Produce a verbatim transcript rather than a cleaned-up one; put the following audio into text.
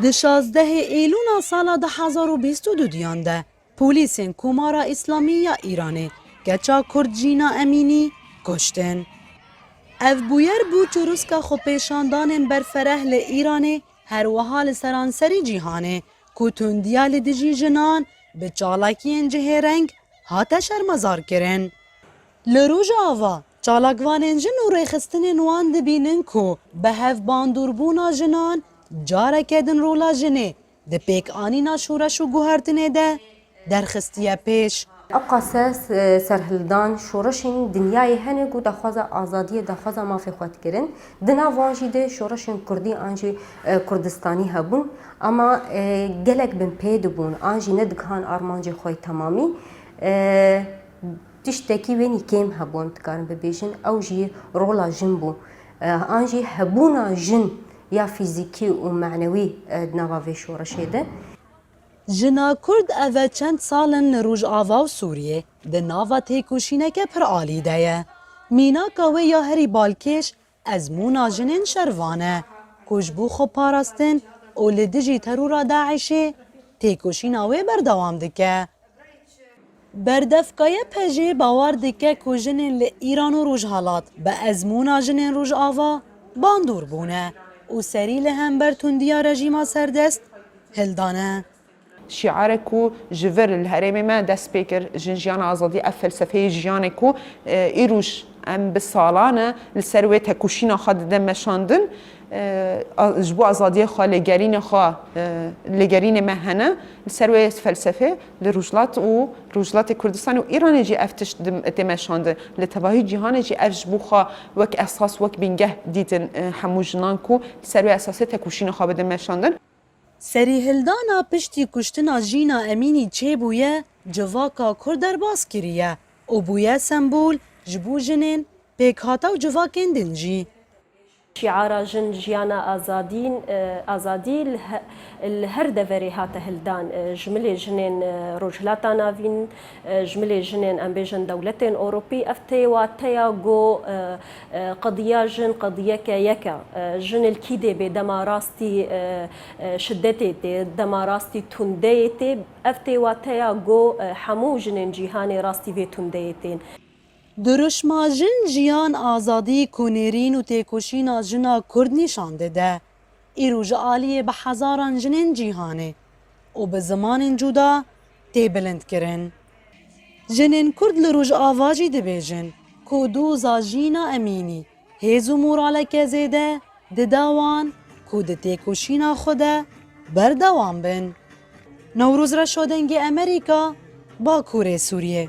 Di şazdehê Êlûna sala du hezar û bîst û duduyan de polîsên Komara Îslamî ya Îranê keça Kurd Jîna Emînî kuştin. Ev bûyer bû çirûska xwepêşandanên berfereh li Îranê, her wiha li seranserî cîhanê ku tundiya li dijî jinan bi çalakiyên cihêreng hate şermezarkirin. Li Rojava, çalakvanên jin û rêxistinên wan dibînin ku bi hev bandûrbûna jinan careke din rola jinê di pêkanîna şoreş û guhertinê de derxistiye pêş. Ewqas e, serhildan şoreşên dinyayê hene ku daxwaza azadiyê, daxwaza mafê xwe dikirin. Di nav wan jî de şoreşên kurdî an jî, e, kurdistanî hebûn, ama, e, gelek binpê dibûn, an jî nedigihan armancê xwe temamî. E, Tiştekî wenî kêm hebû, em dikarin bibêjin, ew jî rola jin bû. E, an jî hebûna jin ya fîzîkî û manewî, e, di nava vê şoreşê de. Jina Kurd ev e çend sal in li Rojava û Sûriyê di nava têkoşîneke pir alî de ye. Mînaka wê ya herî balkêş ezmûna jinên şervan e ku ji bo xwe parastin û li dijî terora DAIŞê têkoşîna wê berdewam dike. Berdevka Y P J bawer dike ku jinên li Îran û Rojhelat bi ezmûna jinên Rojava bandor bûne û serî li hember tundiya rejîma serdest hildane. Şiarek ku ji vir li herêmê me dest pê kir, Jin, Jiyan, Azadî, ev felsefeyê jiyanê ku, e, îroj em bi salan e li ser wê tekoşîna xwe dide meşandin, e, a-, ji bo azadiyê xwe, lêgerînê xwe, e, lêgerînê me hene, li ser wê felsefê li Rojhilat û Rojhilatê Kurdistanê û Îranê jî ev tişt dim-, tê meşandin. Li tevahî cîhanê jî ev ji bo xwe wek esas, wek bingeh dîtin, e, hemû jinan ku li ser wê esasê tekoşîna xwe bidin meşandin. Serîhildana piştî kuştina Jîna Emînî çêbûye, civaka Kurd derbas kiriye û bûye sembol ji bo jinên pêkhate û civakên din jî. Şiara Jin, Jiyana, Azadîn, e, Azadî li he-, li her deverê hate hildan. E, ji milê jinên, e, Rojhilata Navîn, e, ji milê jinên, em bêjin, dewletên Ewropî, ev tê wateya ku, e, e, qediya jin qediyeke yek e. E, jin li kî dê bê, dema rastî, e, e, şidetê tê, dema rastî tundeyê tê, ev tê wateya ku, e, hemû jinên cîhanê rastî vê tundeyê tên. Dirûşma Jin, Jiyan, Azadî ku nêrîn û têkoşîna jina Kurd nîşan dide, îro ji aliyê bi hezaran jinên cîhanê û bi zimanên cuda tê bilindkirin. Jinên Kurd li Rojava jî dibêjin ku doza Jîna Emînî hêz û moraleke zêde dide wan ku di têkoşîna xwe de berdewam bin. Newroz Reşo, Dengê Amerîka, Bakurê Sûriyê.